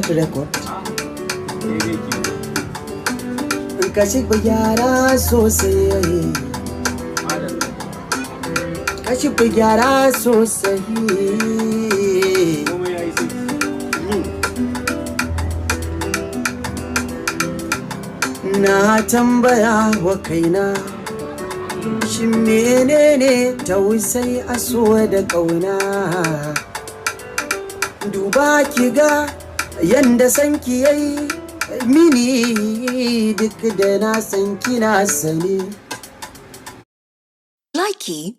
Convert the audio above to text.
Start record. Daidai ke. Ka shiga gyara sosai. Madalla. Ka shiga gyara sosai. Komai ya yi sai. Na tambaya wa kaina, shin menene tausai aso da ƙauna? Duba ki ga yanda san ki yayi mini, duk da na san kina sani. Likey.